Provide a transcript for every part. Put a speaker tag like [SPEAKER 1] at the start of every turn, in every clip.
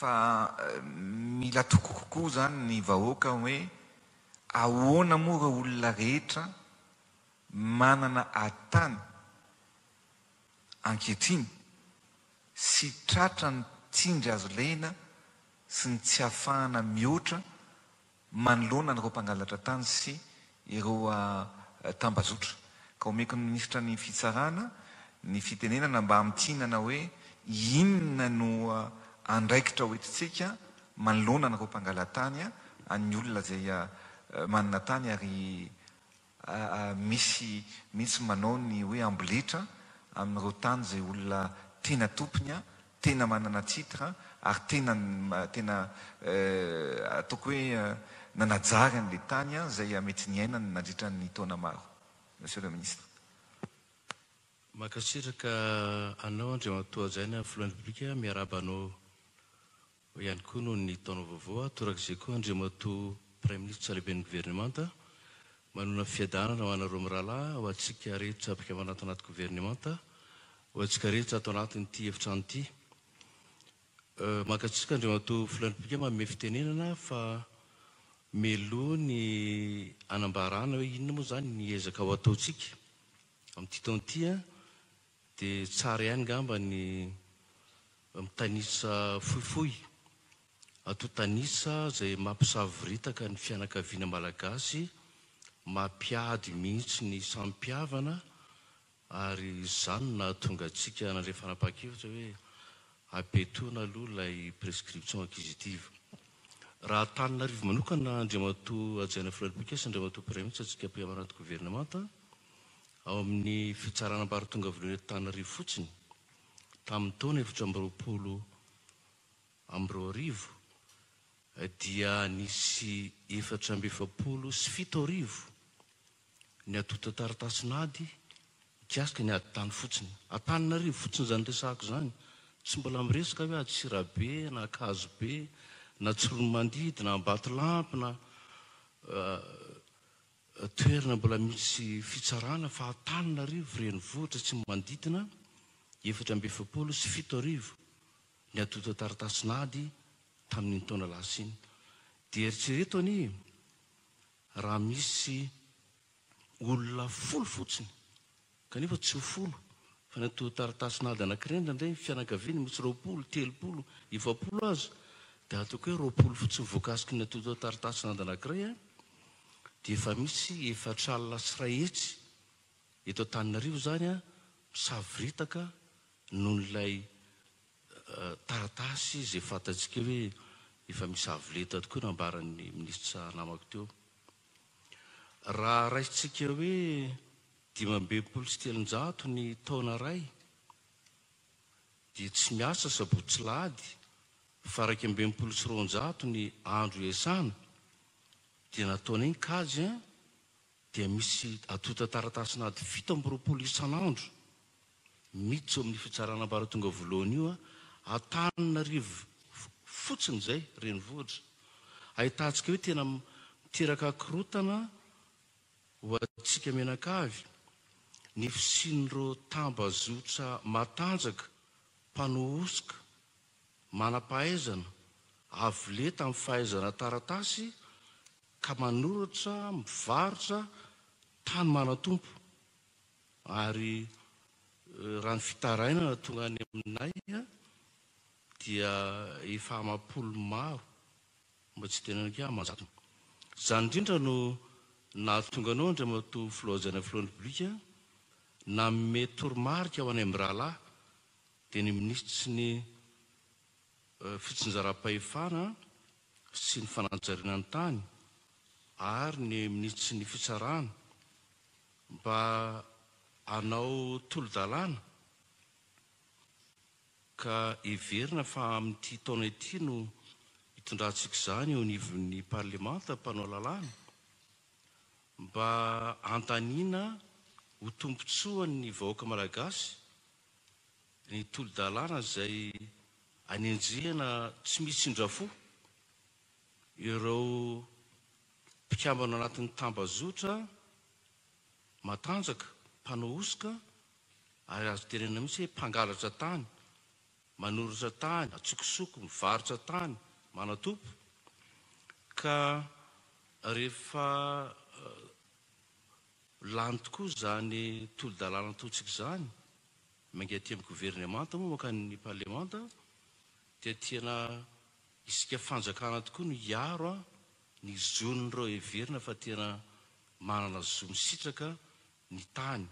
[SPEAKER 1] Fa mila toky kokoa izany ny vahoaka hoe ahoana moa ireo olona rehetra manana ady tany ankehitriny sy tratra ny tsindry azo lena sy ny tsy hafahana mihoatra manoloana an'ireo mpangalatra tany sy ireo tambazotra. Ka omeko ny minisitra ny fitsarana ny fitenenana mba hamintinana hoe inona no andraikitra hoentintsika manoloana an'ireo mpangala-tany an'ny olona izay manana tany ary Misy mihitsy manao ny hoe amboletra amin'ireo tany izay olona tena tompony, tena manana titre ary tena tena ataoko hoe nanajary an'ilay tany izay mety niainany nandritra ny taona maro. Monsieur le Ministre.
[SPEAKER 2] Mankasitraka anao Andriamatoa Hajaina Filohan'ny Repoblika, miarahaba anao Eo ihany koa noho ny taona vaovao, torak'izay koa Andriamatoa Praiminisitra Lehiben'ny Governemanta, manona fiadanana ho anareo mirahalahy, ho antsika rehetra mpikambana ato anaty Governemanta, ho antsika rehetra ato anatin'ity efitrano ity. Mankasitraka Andriamatoa Filohan'ny Repoblika manome fitenenana fa mialoha ny hanambarana hoe inona moa izany ny ezaka ho ataontsika amin'ity taona ity dia tsara ihany ngamba ny mitanisa fohifohy antontanisa izay mampisavoritaka ny fianakaviana malagasy, mampiady mihitsy ny samy mpihavana ary izany no nahatonga antsika nandray fanapahan-kevitra hoe abetoana aloha ilay prescription acquisitive. Raha Antananarivo manokana Andriamatoa Hajaina Filoha Repoblika sy Andriamatoa Praiminisitra antsika mpikambana anaty governemanta, Ao amin'ny fitsarana ambaratonga voalohany eto Antananarivo fotsiny, tamin'ny taona 2024, dia nisy 1744 ny antontan-taratasin'ady mikasika ny ady tany fotsiny. Antananarivo fotsiny izany resahako izany, tsy mbola miresaka hoe Antsirabe na Ankazobe na Tsiroanomandidy na Ambatolampy na Toerana mbola misy fitsarana fa Antananarivo renivohitra tsy manodidina 7744 ny antontan-taratasin'ady tamin'iny taona lasa iny. Dia eritrereto anie raha misy olona folo fotsiny Kanefa tsy ho folo, fa ny antontan-taratasin'ady anankiray indraindray ny fianakaviany misy 20, 30, 40 aza, dia ataoko hoe 20 fotsiny voakasiky ny antontan-taratasin'ady anankiray an, dia efa misy 140 eto Antananarivo izany an, misavoritaka noho ilay taratasy izay fantatsika hoe efa misy avo lenta tokoa nambaran'ny minisitra namako teo. Raha raisintsika hoe 365 ny taona iray dia tsy miasa sabotsy sy lahady fa 261 ny andro iasana dia nataonay ny kajy an dia misy antontan-taratasin'ady 27 isan'andro miditra eo amin'ny fitsarana ambaratonga voalohany io an Antananarivo fotsiny izay renivohitra ahitantsika hoe tena miteraka korontana Ho antsika mianakavy, ny fisian'ireo tambazotra matanjaka, mpanao hosoka, manam-pahaizana, avo lenta amin'ny fahaizana taratasy ka manoratra, mivarotra tany manan-tompo. Ary raha ny fitarainana tonga any aminay dia efa amam-polony maro Mba tsy teneniko ihany aman-jatony. Izany indrindra no nahatonga anao Andriamatoa Filoha Hajaina Filohan'ny Repoblika nanome toromarika ho anay mirahalahy dia ny Minisitry ny Fitsinjaram-pahefana sy ny Fanajariana ny Tany ary ny Minisitry ny Fitsarana mba hanao tolo-dalàna Ka heverina fa amin'ity taona ity no hitondrantsika izany eo anivon'ny parlemanta mpanao lalàna mba handaniana ho tombontsoan'ny vahoaka malagasy ny tolo-dalàna izay anenjehana tsy misy indrafo ireo mpikambana ao anatin'ny tambazotra matanjaka, mpanao hosoka ary azo tenenina mihitsy hoe mpangalatra tany. manoratra tany, atsokosoko, mivarotra tany, manan-tompo, ka rehefa lany tokoa izany tolo-dalàna ataontsika izany, miainga aty amin'ny governemanta moa mankany ny parlemanta, dia tena isika fanjakana tokoa no hiaro ny zon'ireo heverina fa tena manana zo misitraka ny tany.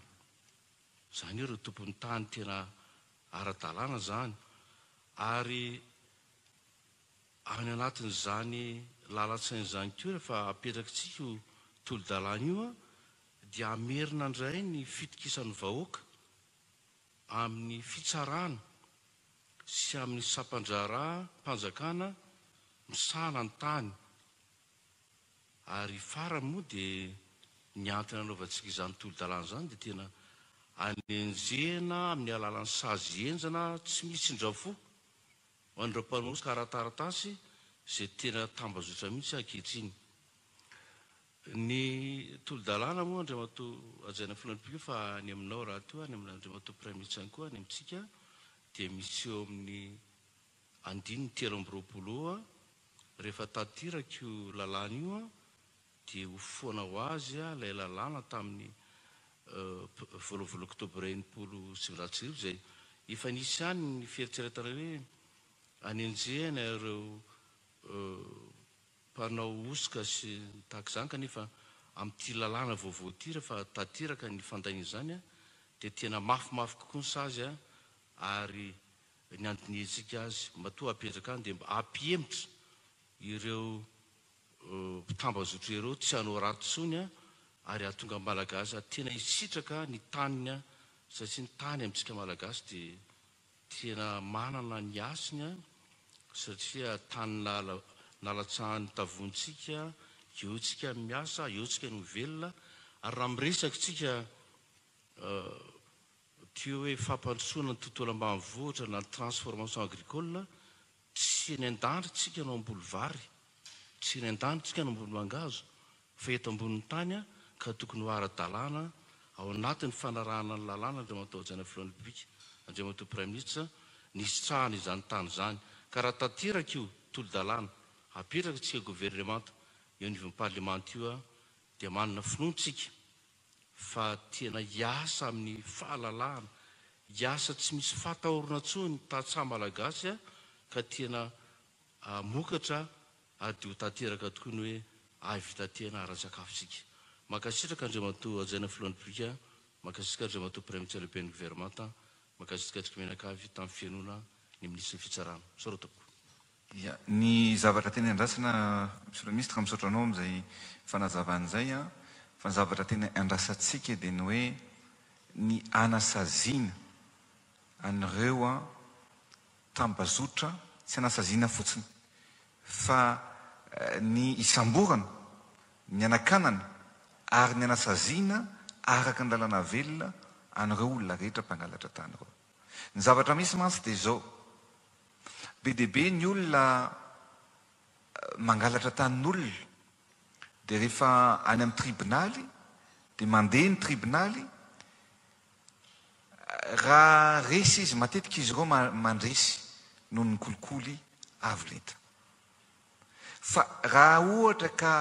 [SPEAKER 2] Izany hoe ireo tompon'ny tany tena ara-dalàna izany. Ary any anatin'izany lalan-tsaina izany koa rehefa apetrakitsika io tolo-dalàna io dia hamerina indray ny fitokisan'ny vahoaka amin'ny fitsarana sy amin'ny sampan-draharaham-panjakana misahana ny tany. Ary farany moa dia ny antony anaovantsika izany tolo-dalàna izany dia tena anenjehina amin'ny alalan'ny sazy henjana tsy misy indrafo ho an'ireo mpanosika ara-taratasy izay tena tambazotra mihitsy ankehitriny. Ny tolo-dalàna moa Andriamatoa Hajaina Filohan'ny Repoblika fa any aminao rahateo, any amin'Andriamatoa Praiminisitra ihany koa, any amintsika dia misy eo amin'ny Andininy 23 eo, Rehefa tanteraka io lalàna io dia ho foana ho azy ilay lalàna tamin'ny voalovola oktobra 1960 izay efa nisy ihany ny fieritreretana hoe hanenjehana ireo mpanao hosoka sy ny tahaka izany kanefa amin'ity lalàna vaovao ity rehefa tanteraka ny fandaniana izany dia tena mafimafy kokoa ny sazy ary ny andinihintsika azy, matoa apetraka any dia mba hampihemotra ireo mpitambazotra ireo tsy hanao ratsy intsony ary hahatonga ny Malagasy tena hisitraka ny taniny satria ny tany amintsika Malagasy dia tena manana ny hasiny satria tany nalatsahan'ny tavontsika, eo tsika miasa, eo tsika no mivelona ary raha miresaka tsika Toy hoe fampandrosoana ny tontolo ambanivohitra na ny transformation agricole, tsy eny an-danitra tsika no hamboly vary, tsy eny an-danitra tsika no hamboly mangahazo fa eto ambonin'ny tany ka tokony ho ara-dalàna ao anatin'ny fanarahana ny lalàna Andriamatoa Hajaina Filohan'ny Repoblika, Andriamatoa Praiminisitra, ny hisitrahana izany tany izany. Ka raha tanteraka io tolo-dalàna apetraka tsika governemanta eo anivon'ny parlemanta io dia manana finoana tsika fa tena hiasa amin'ny fahalalahana, hiasa tsy misy fatahorana intsony ny tantsaha malagasy ka tena hamokatra ary dia ho tanteraka tokoa ny hoe hahavita tena ara-tsakafo isika. Mankasitraka Andriamatoa Hajaina Filohan'ny Repoblika, mankasitraka Andriamatoa Praiminisitra Lehiben'ny Governemanta, mankasitraka antsika mianakavy tamin'ny fihainoana ny Minisitry ny Fitsarana. Misaotra tompoko.
[SPEAKER 1] Ya, ny zavatra tena andrasana Monsieur le Ministre, misaotra anao amin'izay fanazavana izay an, fa ny zavatra tena andrasantsika dia ny hoe ny hanasaziana an'ireo an tambazotra, tsy hanasaziana fotsiny fa ny hisamborana, ny hanakanana ary ny hanasaziana araka ny lalàna velona an'ireo olona rehetra mpangalatra tany ireo. Ny zavatra misy mantsy dia izao, Be dia be ny olona mangalatra tanin'olona dia rehefa any amin'ny tribonaly dia mandeha ny tribonaly, raha resy izy, matetika izy ireo mandresy noho ny kolikoly avo lenta. Fa raha ohatra ka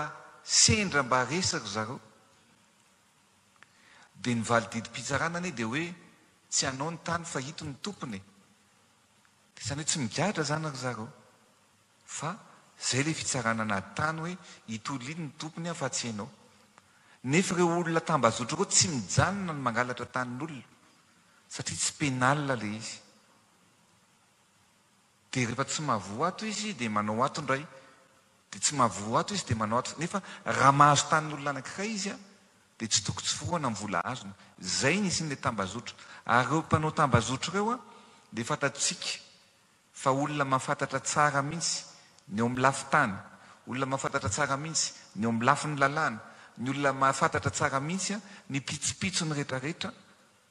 [SPEAKER 1] sendra mba resy ry zareo dia ny vali-didim-pitsarana anie dia hoe tsy anao ny tany fa ito ny tompony e! Dia izany hoe tsy migadra izany ry zareo fa izay ilay fitsarana an'ady tany hoe ito olona ito ny tompony fa tsy ianao. Nefa ireo olona tambazotra ireo tsy mijanona ny mangalatra tanin'olona satria tsy pénal ilay izy. Dia rehefa tsy mahavoa ato izy dia manao ato indray. Dia tsy mahavoa ato izy dia manao ato. Nefa raha mahazo tanin'olona anankiray izy an, dia tsy tokony tsy forohana ny vola azony. Izay ny hisian'ilay tambazotra. Ary ireo mpanao tambazotra ireo an, dia fantatsika fa olona mahafantatra tsara mihitsy ny eo amin'ny lafin-tany, olona mahafantatra tsara mihitsy ny eo amin'ny lafiny lalàna, ny olona mahafantatra tsara mihitsy an, ny pitsopitsony rehetrarehetra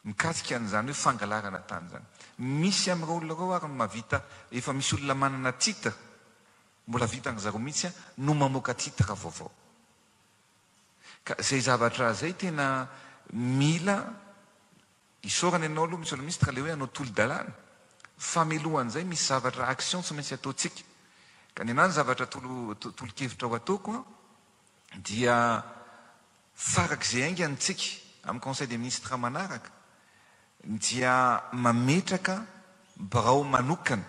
[SPEAKER 1] mikasika an'izany hoe fangalarana tany izany. Misy amin'ireo olona ireo ary no mahavita, efa misy olona manana titre, mbola vitan-dry zareo mihitsy no mamoaka titre vaovao. Ka izay zavatra izay tena mila isaorana ianao aloha Monsieur le Ministre ilay hoe hanao tolo-dalàna. Fa milohan'izay misy zavatra action tsy maintsy ataontsika. Ka ny anah ny zavatra tolo-kevitra ho ataoko an, dia farak'izay haingana tsika amin'ny conseil des ministres manaraka dia mametraka birao manokana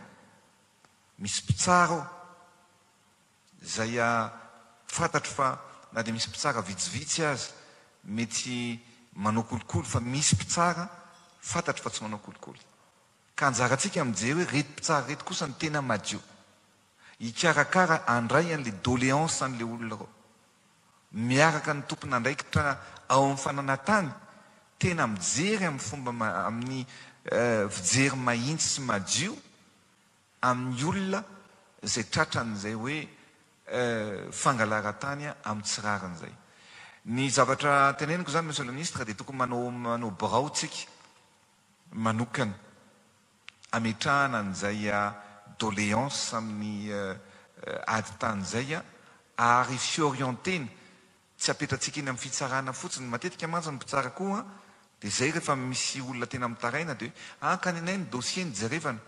[SPEAKER 1] misy mpitsara ao izay fantatro fa na dia misy mpitsara vitsivitsy aza mety manao kolikoly fa misy mpitsara fantatro fa tsy manao kolikoly. Ka anjarantsika mijery hoe reto mpitsara reto kosa no tena madio. Hikarakara handray an'le doléance an'le olona ireo. Miaraka ny tompon'andraikitra ao amin'ny fananantany, tena mijery amin'ny fomba amin'ny fijery mahintsy sy madio amin'ny olona izay tratran'izay hoe fangalaran-tany amin'ny tsy rariny izay. Ny zavatra teneniko izany Monsieur le Ministre dia tokony manao manao birao tsika manokana ametrahana an'izay doléance amin'ny ady tany izay ary fiorientena, tsy apetratsika eny amin'ny fitsarana fotsiny, matetika mantsy ny mpitsara koa dia izay rehefa misy olona tena mitaraina dia hoe ah ka nenay ny dossier no jerevana,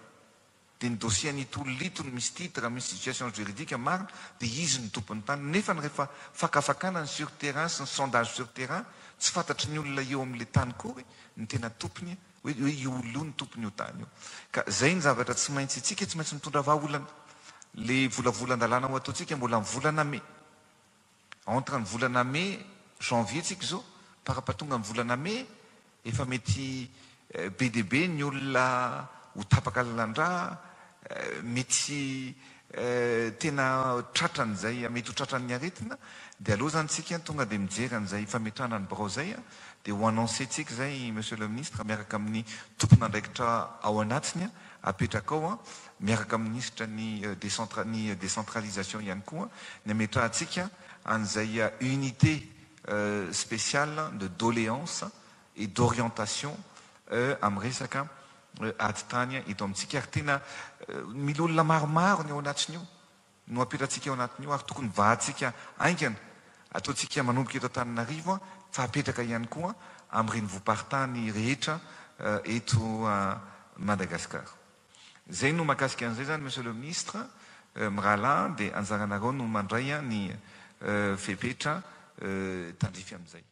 [SPEAKER 1] dia ny dossier an'ito olona ito no misy titre, misy situation juridique marina dia izy no tompon'ny tany, nefa ny rehefa fakafakana ny sur terrain sy ny sondage sur terrain tsy fantatry ny olona eo amin'ilay tany kory ny tena tompony hoe hoe io olona io no tompon'io tany io. Ka zay ny zavatra tsy maintsy tsika tsy maintsy mitondra vahaolana. Le volavolan-dalàna ho ataontsika mbola amin'ny volana mey. Entre ny volana mey, janvier tsika izao, parapatonga ny volana mey efa mety be dia be ny olona ho tapaka lalan-drà, mety tena tratran'izay mety ho tratran'ny aretina, dia aleo izany tsika tonga dia mijery an'izay fametrahana ny birao izay dia ho annoncer-tsika izay Monsieur le Ministre miaraka amin'ny tompon'andraikitra ao anatiny apetraka ao miaraka amin'ny minisitra ny ny décentralisation ihany koa ny ametrahantsika an'izay unité spéciale de doléance et d'orientation amin'ny resaka ady tany eto amintsika ary tena mila olona maromaro ny ao anatin'io no apetratsika ao anatin'io ary tokony vahantsika haingana ataontsika manomboka eto Antananarivo fa apetraka ihany koa amin'ny renivohi-paritany rehetra eto Madagascar. Izay no mahakasika an'izay izany Monsieur le Ministre, mirahalahy dia anjaranareo no mandray ny fepetra tandrify amin'izay.